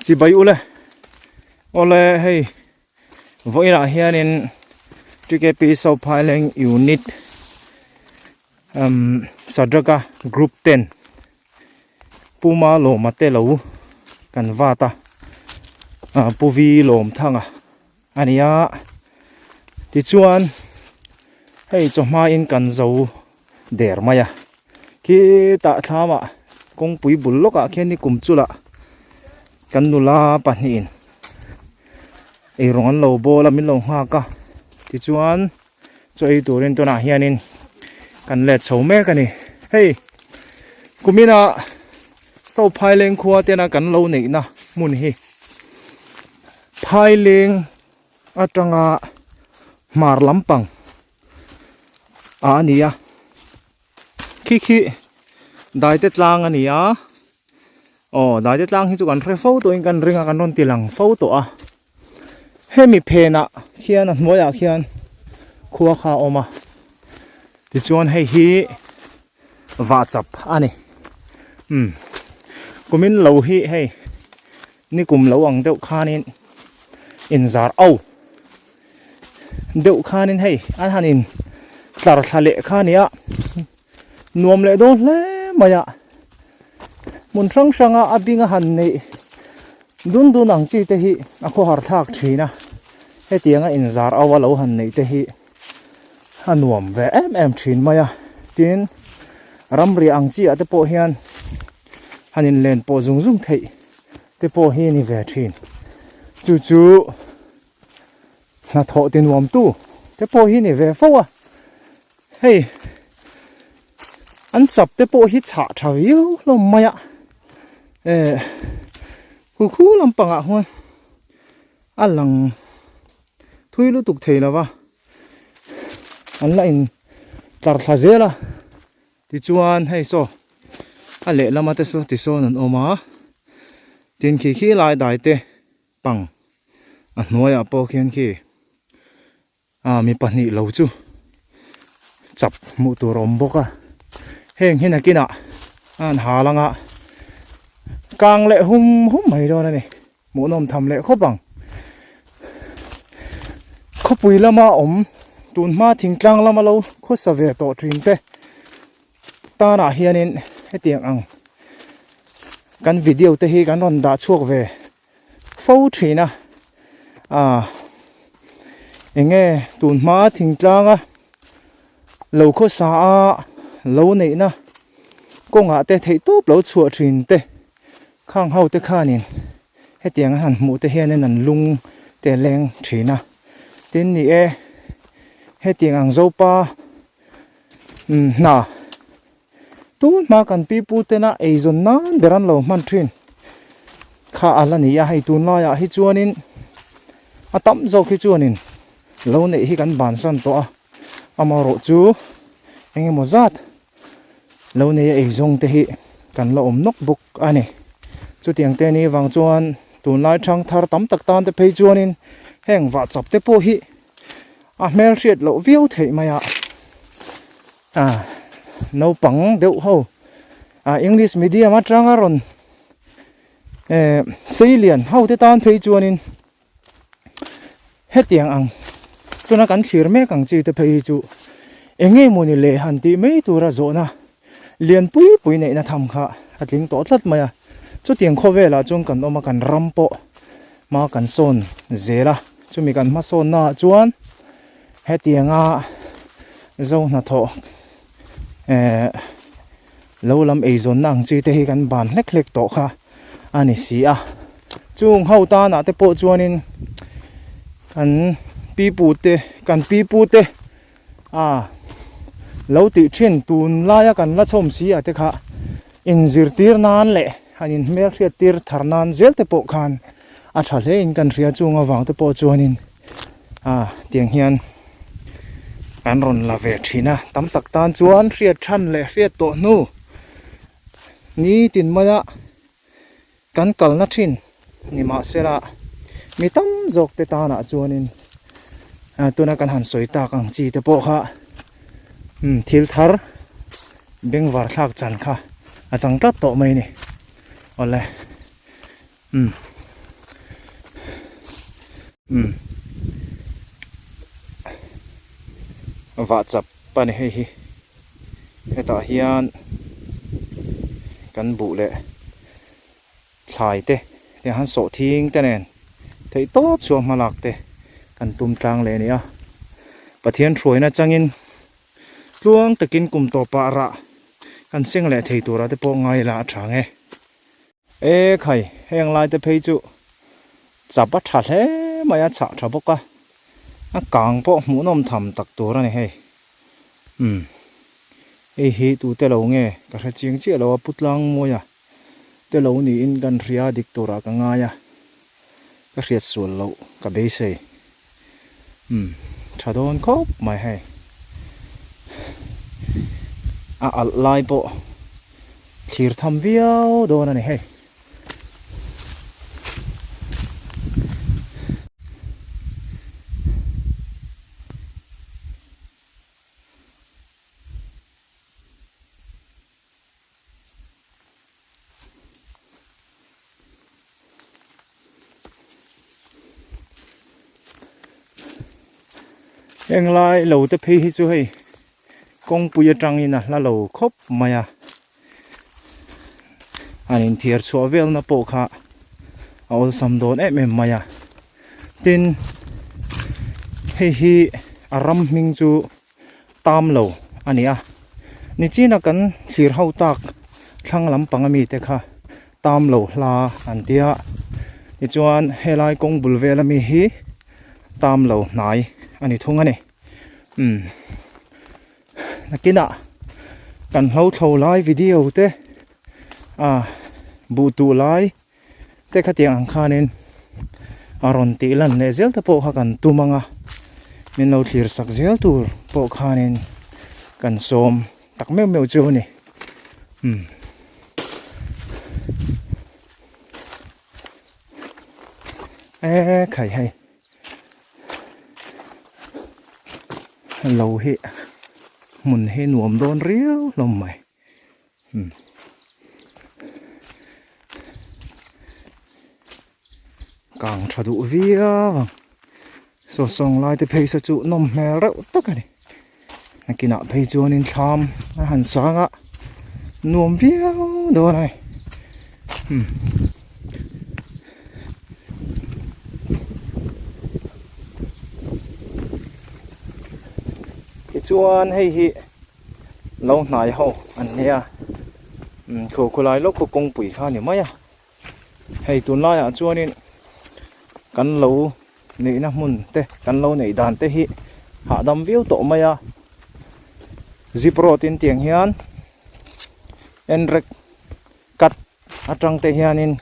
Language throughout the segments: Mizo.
Chibai ule awle hei vawiinah hianin TKP Sophaileng unit umm Sadraka group ten Puma lawma te lo kan vat a ah Pu Vi Lawmthanga a ni a tichuan hei chawhma in kan zo der mai a khitah thlamah kawngpui bul lawkah khian ni kum chulah kan nula pahnihin eirawng an lo bawl a min lo nghak a tichuan chaw ei turin tunah hianin kan let chho mek a ni hei kuminah Sophaileng khua tena kan lo neihna hmun hi Phaileng atanga hmar lampang ah a ni a khi khi daite tlang a ni a aw daite tlang hi chu kan hre fo tawhin kan ring a kan rawn ti lang fo tawh a hemi phenah khian a hnuaiah khian khua kha a awm a tichuan hei hi vahchap a ni umm kumin lo hi hei nikum lo ang deuh khanin inzar au. Deuh khanin hei an han in tlar thla leh kha nia nuam leh dawn hle mai a hmun hrang hranga a bing a han neih dun dun ang chi te hi a khawhar thlak thin a hetianga inzar au a lo han neih te hi a nuam ve em em thin mai a tin ramriah ang chi ah te pawh hian han in len pawh zung zung theih te pawh hi a ni ve thin chu chu. Hnathawh ti nuam tu te pawh hi ni ve fo a, hei an chap te pawh hi chhah tha viau hlawm mai a, eh khu khu lampangah huan a lang thui lutuk thei lo va, an la in tlar thla zel a, tichuan hei saw a lehlam te saw tisawn an awm a, tin khi khi lai dai te. Pang a hnuaiah pawh khian khi ah mi pahnih lo chu chap hmuh tur a awm bawk a heng hi nakinah a han hal anga kang leh hum hum mai dawn a ni hmuhnawm tham leh khawp ang khawpui lama awm tun hma thingtlang lama lo khawsa ve tawh thin te tanah hianin hetiang ang kan video te hi kan rawn dah chhuak ve. fo thin a ah eng nge tun hma thingtlanga lo khawsa a lo neihna kawngah te theih tawp lo chhuah thin te khang ho te khanin hetiang a han hmuh te hianin an lung te a leng thin a tin ni e hetiang ang zopa hna Tun hma kan pi pu tena eizawn nan ber an lo hman thin kha a la ni a, hei tunlaiah hi chuanin a tam zawk hi chuanin lo neih hi kan bansan tawh a, amaherawh chu eng emaw zat lo neia eizawng te hi kan la awm nawk bawk a ni. Chutiang te ni vang chuan tunlai thang thar tam tak tan te phei chuanin heng vahchap te pawh hi a hmelhriat loh viau theih mai a. Ah naupang deuh ho ah english medium atanga rawn eh sei lian ho te tan phei chuanin hetiang ang tuna kan thlir mek ang chi te phei hi chu eng nge mawni leh han tih mai tura zawhna lian pui pui neihna tham kha a tling tawh tlat mai a chutiang khawvelah chuan kan awm a kan ram pawh hma kan sawn zel a chumi kan hmasawn naah chuan. Hetianga zo hnathawh eh lo lam eizawnna ang chi te hi kan ban hlek hlek tawh kha a ni si a chung ho tanah te pawh chuanin kan pipu te kan pipu te a lo tih thin tun laia kan la chhawm si a te kha inzirtir nan leh han inhmelhriat tir thar nan zel te pawh khan a tha hle in kan hria chung avang te pawh chuanin ah tiang hian an rawn la ve thin a tam tak tan chuan hriat than leh hriat tawh hnu nitin maia kan kalna thin ni mahsela mi tam zawk te tanah chuanin ah tuna kan han sawi tak ang chi te pawh kha umm thil thar bengvar thlak chan kha a chang tlat tawh mai a ni awle. Umm. Umm vah chap a ni hei hi hetah hian kan buh leh thlai te tiang han sawh thing te nen theih tawp chhuah hma lak te kan tum tlang leh a ni a Pathian hruaina changin tluang takin kum tawpah rah kan seng leh thei turah te pawh ngai ila a tha ang e. E khai, heng lai te phei chu chap a tha hle mai a, chhah tha bawk a, a kang pawh hmuhnawm tham tak tur a ni hei. Umm, hei hi tute lo nge ka hre chiang chiah lo a, Pu Tlangmawia te lo niin kan hria dik turah ka ngai a, ka hriat sual loh ka beisei. Umm, tha dawn khawp mai hei. A alh lai pawh thlir tham viau dawn a ni hei. Heng lai lo te phei hi chu hei kawngpui atangin a hla lo khawp mai a an inthiar chhuah velna pawh kha a awlsam dawn em em mai a tin hei hi a ram hming chu tam lo a ni a nichina kan thlir ho tak thlang lampang ami te kha tam lo hla an tia tichuan helai kawng bul vel ami hi tam lo hnai a ni thung a ni umm nakinah kan hlo thlo lai video te ah buh tuh lai te khatiang ang khanin a rawn tih lan leh zel te pawh kha kan tum ang a min lo thlir sak zel tur pawh khanin kan sawm tak meuh meuh chu a ni umm e khai hei lo hi hmun hi nuam dawn riau hlawm mai. Umm kang tha duh viau ang saw sawng lai te phei saw chu nawm hmel reuh tak a ni nakinah phei chuanin thlam a han sang a nuam viau dawn a ni umm. Tichuan hei hi. Lo hnai ho an nia umm khu khulai lawk khu kawngpui kha a ni mai a hei tunlaiah chuanin kan lo neihna hmun te kan lo neih dan te hi hahdam viau tawh mai a zip road in tiang hian enrek cut atang te hianin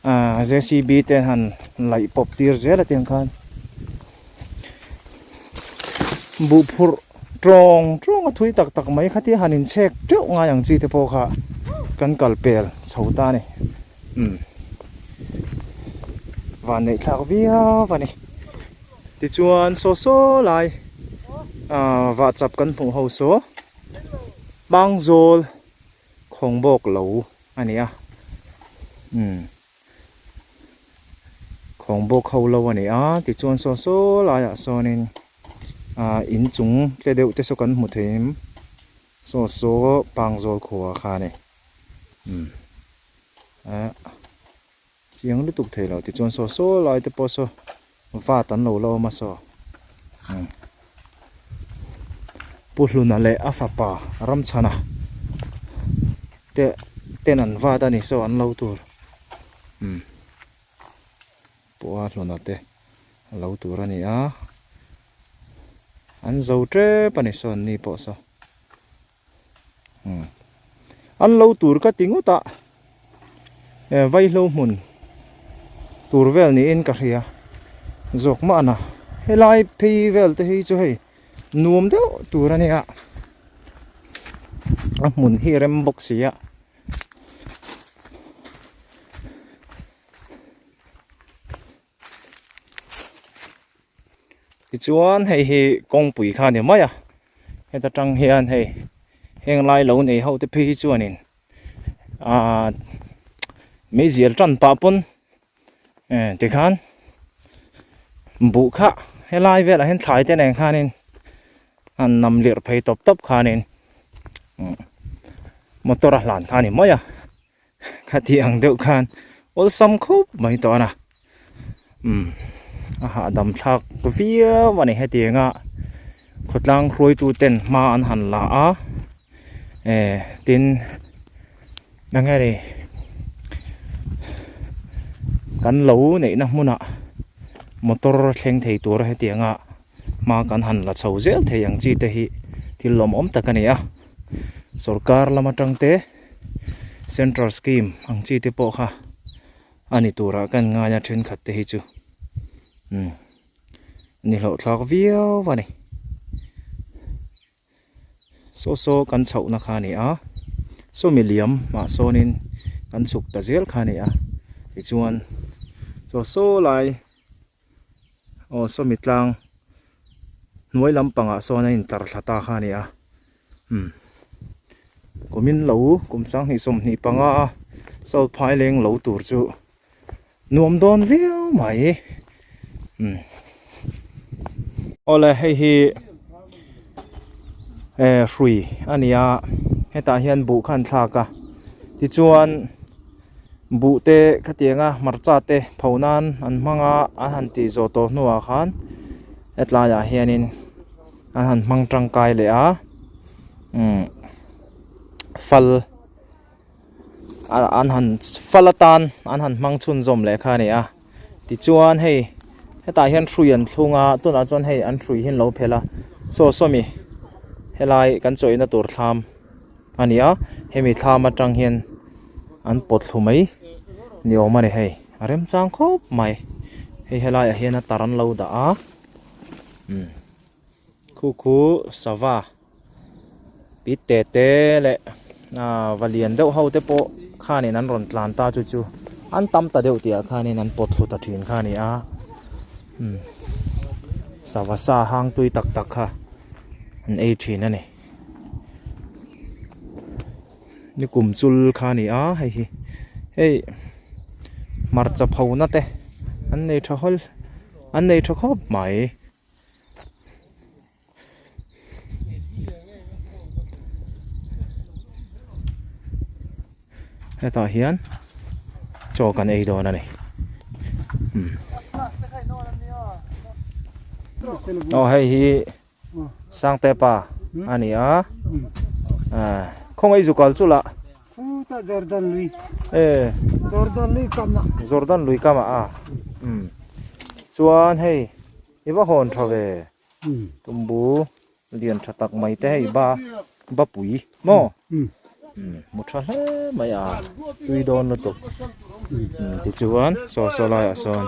ahh J C B te han laih pawp tir zel a tiang khan buh phurh tawng tawng a thui tak tak mai kha tia han inchhek teuh ngai ang chi te pawh kha kan kal pel chho ta a ni umm van neih thlak viau a ni tichuan saw saw lai ahh vahchap kan hmuh ho saw pangzawl. Khawng bawk lo a ni a umm khawng bawk ho lo a ni a tichuan saw saw laiah sawnin ah inchung tle deuh te saw kan hmu thei em saw saw pangzawl khua kha a ni umm ah chiang lutuk thei lo tichuan saw saw lai te pawh saw vat an lo la awm a saw umm Pu Hluna leh a fapa Ramchhana te ten an vat a ni saw an lo tur umm Pu a Hluna te a lo tur a ni a an zo tep a ni saw an ni pawh saw umm an lo tur ka ti ngawt a vaihlo hmun tur vel niin ka hria zawk mahna helai phei vel te hi chu hei nuam deuh tur a nia a hmun hi rem bawk si a. Tichuan hei hi kawngpui kha a ni mai a heta tang hian hei heng lai lo nei ho te phei hi chuanin ahh meizial tan pah pawn eh tikhan. Buh kha helai velah hian thlai te nen khanin an nam lirh phei tawp tawp khanin motor a hlan kha a ni mai a khati ang deuh khan awlsam khawp mai tawh a na umm a hahdam thlak viau a ni hetianga khawtlang hruaitu ten hma an han la a eh tin eng nge ni kan lo neihna hmunah motor thleng thei tur hetianga hma kan han la chho zel thei ang chi te hi thil lawmawm tak a ni a sorkar lam atang te central scheme ang chi te pawh kha a ni turah kan ngai a thenkhat te hi chu umm ni hlauh thlak viau a ni saw saw kan chhoh na kha a ni a saw mi liam mah sawnin kan chhuk ta zel kha a ni a tichuan saw saw lai. Aw sawmi tlang hnuai lampangah sawn a intlar thla ta kha a ni a umm kumin lo kum sanghnih 25 a South Phaileng lo tur chu nuam dawn viau mai umm awle hei hi eh hrui a ni a hetah hian buh kha an thlak a tichuan. Buh te khatianga hmarcha te pho nan an hmang a an han tih zawh tawh hnuah khan hetlaiah hianin an han hmang tangkai leh a umm fal an han fal atan an han hmang chhunzawm leh kha a ni a tichuan hei hetah hian hrui an thlung a tunah chuan hei an hrui hi an lo phelh a saw sawmi helai kan chawihna tur thlam. A ni a hemi thlam atang hian an pawt thlu mai ni awm a ni hei a remchang khawp mai hei helaiah hian a tar an lo dah a umm khu khu sava pi te te leh ah va lian deuh ho te pawh khanin an rawn tlan ta chu chu an tam ta deuh tih ah khanin an pawt thlu ta thin kha a ni a umm sava sa hang tui tak tak kha an ei thin a ni. Ni kum chul kha a ni a hei hi hei hmarcha pho na te an nei tha hawl an nei tha khawp mai. Hetah hian chaw kan ei dawn a ni umm aw hei hi. Sangte pa a ni a khawngaih zu kal chu lah Jordan lui e Jordan lui kam ah Jordan lui kam ah a um chuan hei i va hawn tha ve tumbu lian tha tak mai te hei ba ba pui maw um mu tha hle mai a tui dawn lutuk um tichuan saw saw laiah sawn.